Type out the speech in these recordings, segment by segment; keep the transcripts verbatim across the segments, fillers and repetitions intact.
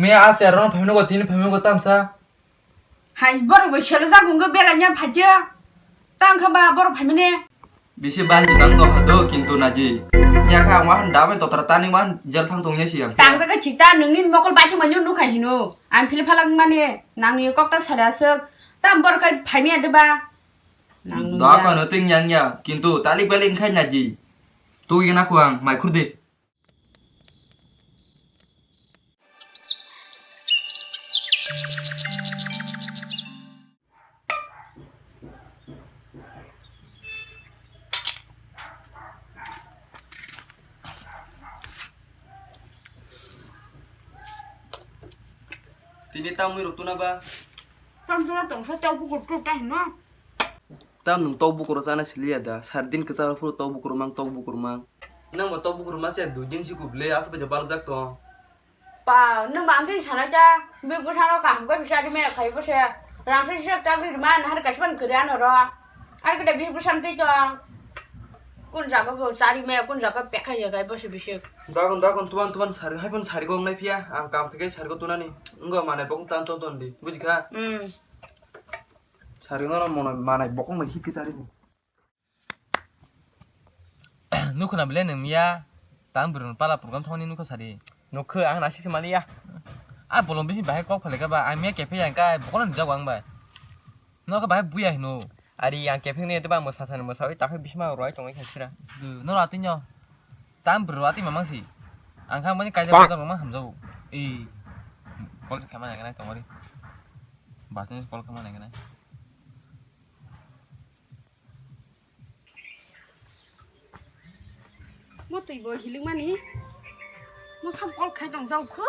Me a se aro phaimani go tini phaimani go tamsa. Hai borok bo selo jak wngwi beranya phaikhe. Tang kha ba borok phaimani. Bisi bal jutang tong kha do kintu naji. Nya kha ang wahan dabai totra tani man jel thang tong ya si ang. Tang jaga chita nungni mokol baji manyo nukha hino. Ang phil phalak mani nangni kok ta sari aswk. Tam borok kai phaimani adeba. Nang Da nungya. Ka no ting yang ya kintu talik balik khai naji. Tu yana kuang mai khur de. Tini tamwi rok tuna ba? Tam tuna tongsa tau bukur tu ta hino. Tam nung tok bukur sana siliya da. Sardin kesa phuru tok bukur mang, tok bukur mang. Nang bo tok bukur ma se dui din si kuble asa baja baljak tong. Pa, nung ba amjin sana ta, bi busano kaham ko bisa di me khai bo se. Rang se sak tak di ma nahar kaisa ban kiri ano ro. Ar kita bi busan ti tong. Kun jaga bo sari me, kun jaga pekha ya gai bo se bisik. Dagon dagon tuan tuan sari hai pun sari gong nai pia. Ang kam khe sari go tunani. Ngo mane bong tan ton ton di. Buji kha? Hmm. Sari no mano manai bokong mai hikhe sari ni. Nukho na bile nung miya, tang bwrwi pala program thangni nukho sari. Nukho ang nasi se maliya. A bolong bisi bahai kok phale ka ba, ang miya kephe yang kai, bokol ni jago ang bai. Nokho bahai buya hino. Ari yang kephe ni ba mo sasa ni mo sawi, takhai bisi ma roi tongai khansira. Du, no rati nyo. Tang bwrwi rati mamang si. Ang khang bani kaisa program mamang hamjago. I. Kol khe ma nang nai tongori. Basni kol khe ma nang nai. Mo twi bo hilik mani. Mo sam kol khai tong jau khu.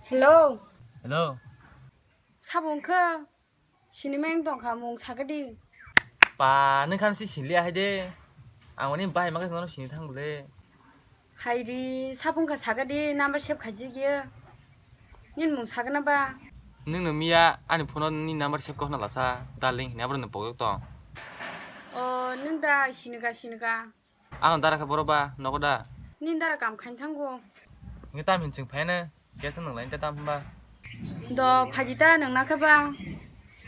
Hello. Hello. Sabo wngkha? Sinimeng tongkha mung sakadi. Pa, nung khan si sinliya hai de. Ang oni bahai mangkha nono sini thang bole. Hai ri, sabo wngkha sakadi number save khaijik ya. Nini mung sakna ba? Nung no miya ani phone ni number save kokna lasa. Darling hini abro no pokok tong. O, nung da sinika sinika. Ang dara khe borok ba nogo da? Nini dara kam khain thango. Nge tam hin chwng phaina kesa nang lain ta tam hwnba? Do phaji ta nang nakha ba?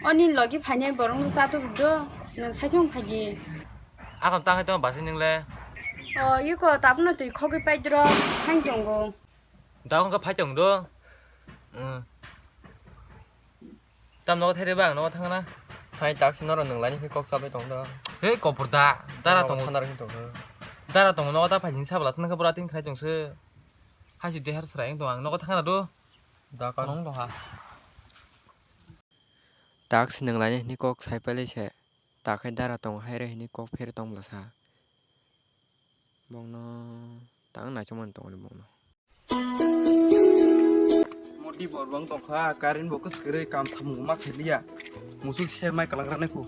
O nini logi phainai borok no ta tu do nang sai chung phaji. Akam ta khai tong basi nang le? O iko tabno twi khogwi pai dro phain tongo. Dagon khe phai tong do. Tam nogo thaide ba ang nogo thangna. Hai taksi norok nung laini khe kok chabai tong do. Hei kopor da. Dara tongo. Thana rokni tong do. Dara tongo nogo ta phai jin sabla thang khe bora tin khai tong se. Hai si dehar srai tong ang nogo thangna do. Da ka nong do ha. Taksi nung laini hini kok sai pai lai se. Ta khai dara tongo hai re hini kok pher tong bla sa. Bongno tang nai chomani tong bongno. Modi bor bang tongkha, current bo kwswk kwrwi kam thamung ma khe liya. Musuk se mai kwlak rani khu.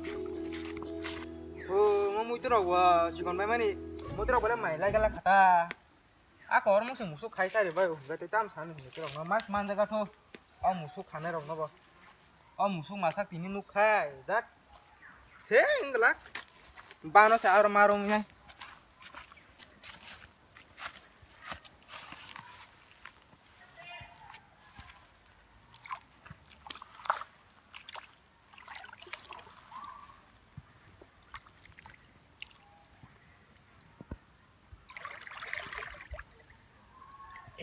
O, mo muitu rok bo chikon bai mani, muitu rok bole mai lai gala khata. A kor mo se musuk khai sari bai, o, gate tam sani muitu rok no mas man jaga tho. O musuk khanai rok no bo. O musuk masa tini nuk khai, dat. He, wngla. Bano se aro marung ya.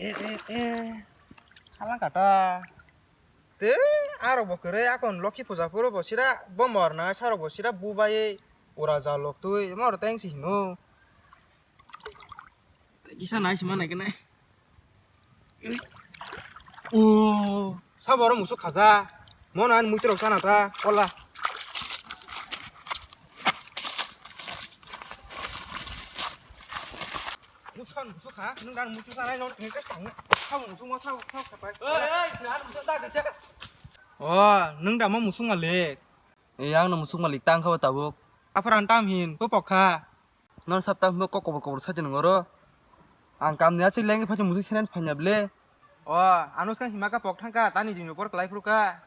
Eh, eh, eh. Halang kata. Te, arok bo kwrwi, akon Lokhi puja phuru bo sira, bo morna, sarok bo sira, bubai, ura jalok twi, mor teng si hino. Kisa nai sima nai kene. O, sabo oro musuk khaja. Mo nan muitu rok sana ta, kola. Musuk musuk kha, nung dan musuk sana no, nung ke sang. Sabo musuk mo sabo sabo khapai. Oi, oi, sira musuk ta khacha. O, nung da mo musuk malik. E, ang no musuk malik tang kha ba tabuk. Aphar an tam hin, po pok kha. Nor sab tam hwnba kok kobor kobor sadi nung oro. Ang kam ni aswk lengwi phai musuk senen phanya ble. O, ano skang hima ka pok thang ka, tani jini por klai phuru ka.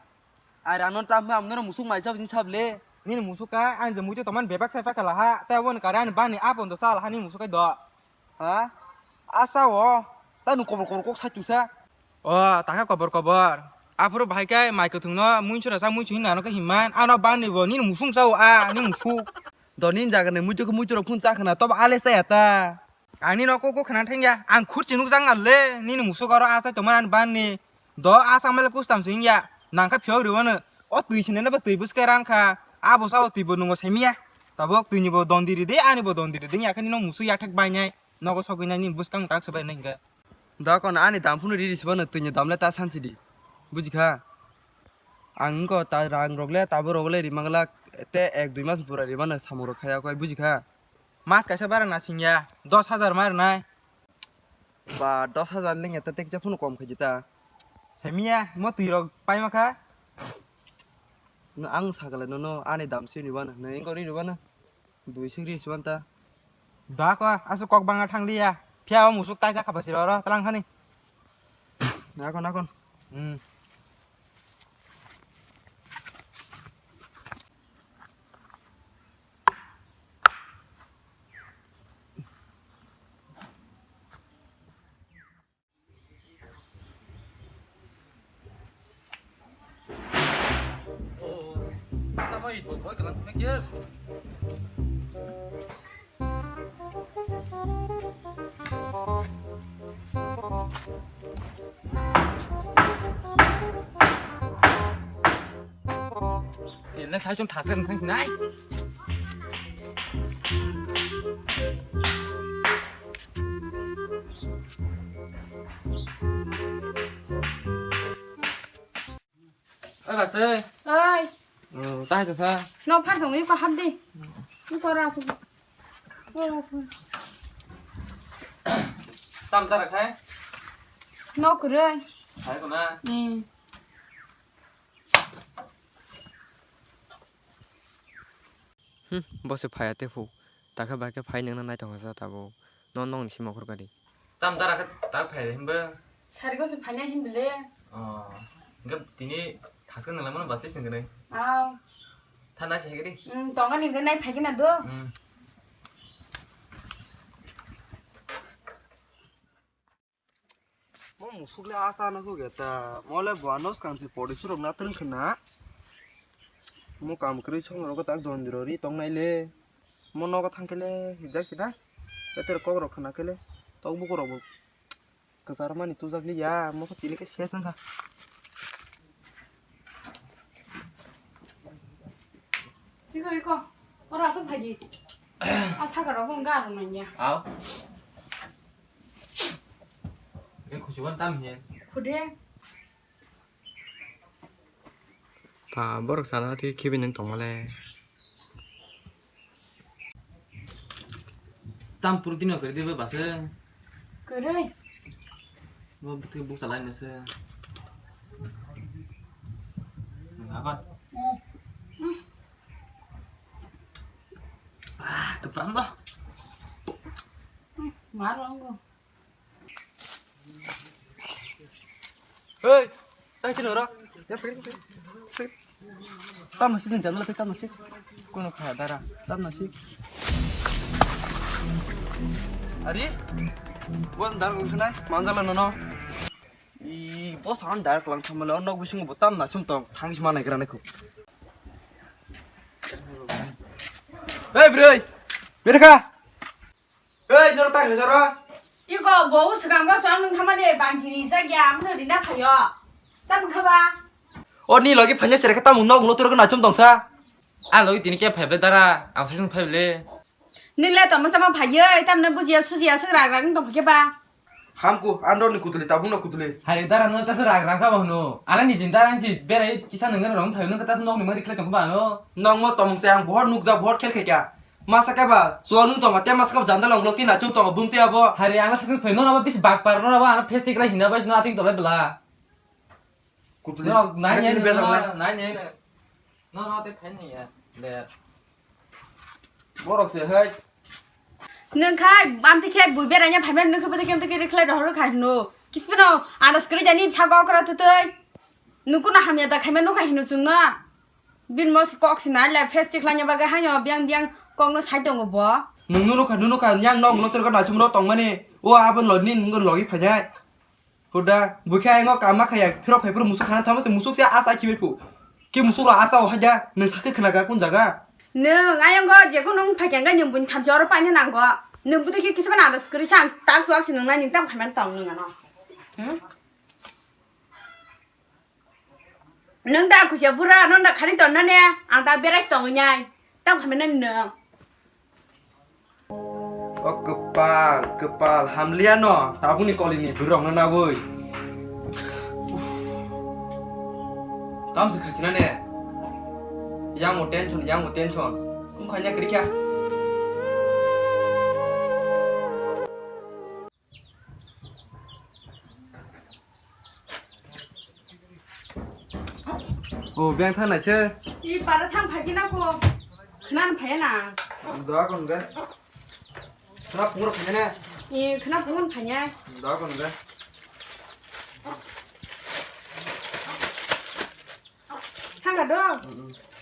Ai rang non tam hwnba ang noro musuk mai sab jin sab le. Nini musuka, ang je muitu tomani bebak sai pakala ha, tei aboni kare ani bani apon do sal ha nini musukai do. Ha? Asa o, ta nu kobor kobor kok sai tusa. O, ta khe kobor kobor. Aphuru bahai khe mai kwthwngno muichu rasa muichu hinna ano khe himman, ano bani bo nini musung sao a, nini musuk. Do nini jaga ni muitu khe muitu rok phun cha khna, tobo ale chaya ta. Ani no koko khna thangya, ang khurchi nukjak nal le, nini musuk aro achai tongmani ani banni. Do achak mele kustam se wngya, nangkha phiyok riwano. O twi sinene bo twi bwskai rankha, abo sabo twi bo nungo saimiya. Tabok twi ni bo dondi ride, ani bo dondi ride, yakhe nino musuk yakthek bainai, nogo sogwinai nini bwskang tak se bainai hingkhe. Do kono ani dam phunu riri sibano twi ni dam le ta sansi di, bujikha? Ang wngkha ta rang rok le tabuk rok le rimang glak, te ek dui mas bura rimano samung rok khaya koi, bujikha? Mas kaisa bara nasing ya, dos hajar ma rwnai. Ba, dos hajar leng eta tekja phunu kom khaidi ta. Semiya, mo twi rok paima kha. No, ang sakale nono ani dam sini bana, na engko ri bana. Dui sing ri siban ta. Da ko, asu kok banga thang liya. Phiya o musuk tai ta khaba siro ro, talang khani. Nakon, nakon. Hmm. Tene sai chong thasa nang nai. Oi, basai. Oi. Hmm, tahai chasa. No phan thong iko hap di. Iko ra su. Iko ra su. Tam tara khai. No kuroi. Khai ko na. Hmm. Hmm, bo se phaiya tei phu. Takhe bai khe phai nangna nai tongkha sa tabuk. No nokni simi okhor kadi. Tam dara khe tak phai himba. Sari ko se phai nai himba le. Oh. Hingke tini thaske nang lamano basi sing gwnai. Aw. Tha nai se hegri. Hmm, tonga ni gwnai phai gwnai do. Hmm. Mo musuk le asa no huk eta. Mo le bo ano skang se pori surok na tring khna. Mo kam kwrwi song rok tak don diro ri tong nai le. Mo nogo thang khe le hijak sida. Beter kok rok khna khe le. Tok buku rok bo kwchar mani tujak li ya. Mo khe tini khe ses wngkha. Iko, iko. Oro aswk phaidi. A saka rok wng ga rok nang ya. Aw. Khe khuchugo tam hiya. Khude. Pa borok sana thik khibi nang tongmale. Tam puru dino kari dibe basa. Kari. Bo bukti buk chalai nase. Nang akan. Hmm. Hmm. Ah, keprang dah. Hmm, marang gua. Hei, tang sini ora. Ya, pergi, pergi. Pergi. Tam nasi din jandal, tam nasi. Kuno kaya dara, tam nasi. Ari, buat dar kau sana, manjala nono. I, bos an dar kelang sama lo, nok bising buat tam nasum tong, tangis mana kira neko. Hei, bro, beda ka? Hei, noro tak le soro. Iko bo swkang go swang nung thama de bangkiri jak ya, amno rina phayo. Tam khaba. O ni logi phanya sere khe tam nok no turo na chum tongsa. A logi tini ke phaible dara, ang sung phaible. Nile to masa ma phayoi, tam na bujiya sujiya sung rag rag tong phake ba. Hamku, andor ni kutuli, tabung na kutuli. Hai dara no tas rag rag ka ba hunu. Ala ni jin dara ni berai kisa nung rong phayo no tas nok ni mari khle tong ba no. Nok mo tong se ang bohor nukja bohor khel khe kya. Masa khe ba, chuwak nung tongo, te masa khe ba jandal ong lok tin achung tongo, bumti abo. Hari ang sakhe phai, nono abo bisi bak par, nono abo ano face tik lai hina bai, no ating tolai bla. Kutuli. No, nai nai, nai, nai, nai, nai. No, no, te phai nai ya. Le. Borok se hai. Nung khai, bamti khe bui beraina phaimani nung khe bwtwi khe bwtwi khe rikhlai rohor khai hino. Kispino andas kwrwi jani sago okra twtwi. Nung kuno hamya da khaima nung khai hino chwngno. Bin mo si kok si nai le face tikhlanya bagwi haino biang biang kokno sai tongo bo. Nwng nunu kha, nunu kha, yang nok no terko naisum ro tongmani. O abon lodni nungo logi phainai. Huda, bukhe ayango kama khaya, phirok phai phuru musuk khana thamo se musuk se asa khibai phu. Ki musuk ro asa o haja, nwng sakhe khna ga kun jaga? Nwng ayango je kun nwng phai kanga nwng bun thamchi oro paina nango. Nwng buto khe kisa bana adas kwrwi sang, tak suak si nwng nani tam khaman tong nwng ano. Hmm? Nwng da kusia bura, nwng da khani ton nane, ang da berai tong nyai. Tam khaman nwng. O kwpal, kwpal, hamliya no, tabukni kolini bwrwirokno nabwi. Uff. Tamo se khachina ne? Yang mo tension, yang mo tension. Kum khanya kiri kya? O, beng thang nai se. I para thang phai khe na ko. Khna phai na. Da kon ga. Khna pung ro phai na. I khna pung phai na. Da kon ga. Thang ga do. Mm, mm.